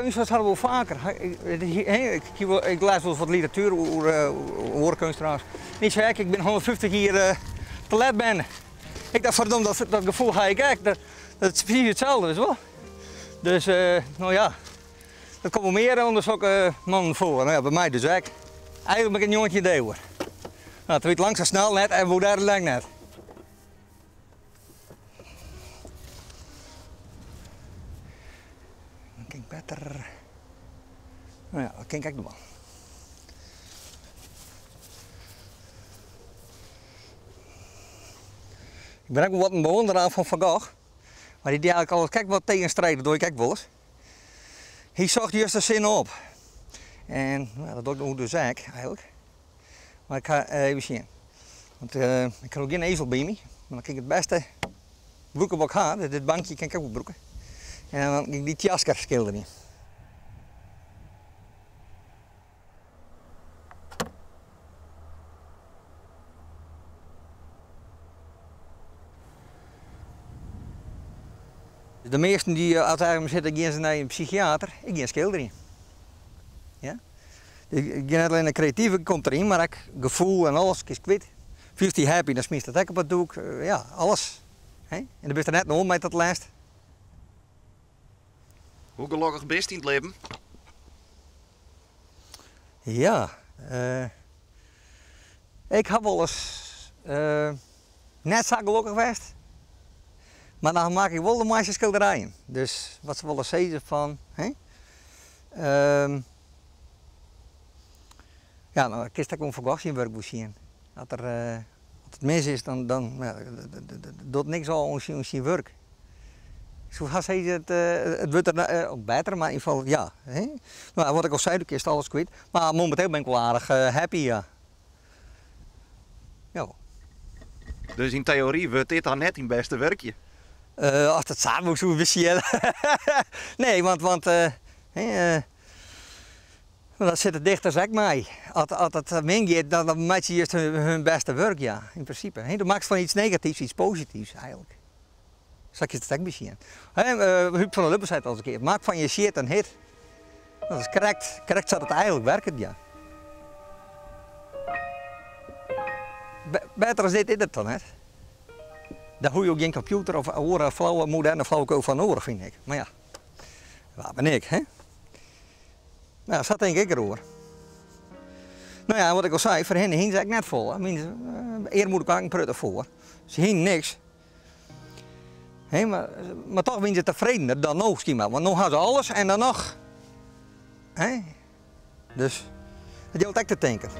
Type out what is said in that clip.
Keunstners ha wol faker. Ik lês wolris wat literatuer oer oare keunstners. En dy sei ek, ik bin 150 jier te let berne. Ik dacht, ferdomme, dat gefoel ha ik ek. Dat is presys itselde, witst wol. Dus, no ja, dat komt wol mear ûnder sokke mannen foar. No ja, by my dus ek. Eigentlik bin ik in njoggentjinde iuwer. No, it wie lang sa snel net en woe dêr lang net. Dan kin ik better. No ja, dat kin ik ek dwaan. Ik bin ek wol wat in bewonderaar fan Van Gogh. Mar dy die eigentlik alles krekt wat tegenstrijdig, doe ik ek wolris. Hy socht juist de sinne op. En no, dat doch ik no dus ek eigentlik. Mar ik ga even sjen. Want ik ha no gjin ezel by my. Mar dan kin ik it bêste brûke wat ik ha. Dit bankje kin ik ek wol brûke. En dan kin ik dy tsjasker skilderje. De measten dy't as earm sitte gean se nei in psychiater, ik gean skilderjen. Ja? Ik gean net allinne kreatyf komt deryn, mar ek gefoel en alles kinst kwyt. Fielst dy happy, dan smytst dat ek op it doek. Ja, alles. Hè? En dan bist der net oan mei dat lêst. Hoe gelokkich bist yn it libben? Ja, ik ha wolris net sa gelokkich west, mar dan makke ik wol de moaiste skilderijen. Dus wat se wolle sizze fan, hè, ja, no kinst ek oan Van Gogh syn wurk wol sjen. As er, as it mis is, dan, dan ja, docht niks ôf oan syn wurk. Ik soe hast sizze, it wurdt der better, mar yn ieder gefal, ja. Hè. No, wat ik al sei, do kinst alles kwyt. Mar mominteel bin ik wol aardich happy, ja. Ja. Dus yn teory wurdt dit dan net dyn bêste wurkje? As it sa woe, soe ik besjen. Nee, want, want dat sitte dichters ek mei. As, as it min giet, dan, dan meitsje se juist hun, hun bêste wurk, ja, yn prinsipe. Hè, do makkest fan iets negatyfs iets posityfs eigentlik. Sa kinst it ek besjen. Hè, Huub van der Lubbe sei it al ris in kear, maak fan je shit in hit. Dat is krekt, krekt sa't it eigentlik werket, ja. Better as dit is it dan net. Dêr hoege jo gjin kompjûter of oare flauwe, moderne flauwekul foar nedich, fyn ik. Mar ja, wa bin ik, hè? No, sa tink ik deroer. No ja, wat ik al sei, foarhinne hiene se ek net folle. Earmoede kaam ek in protte foar. Se hiene niks. Hè, mar, mar toch wiene se tefredener dan no, skynber. Want no ha se alles en dan noch. Hè? Dus, dat jout ek te tinken.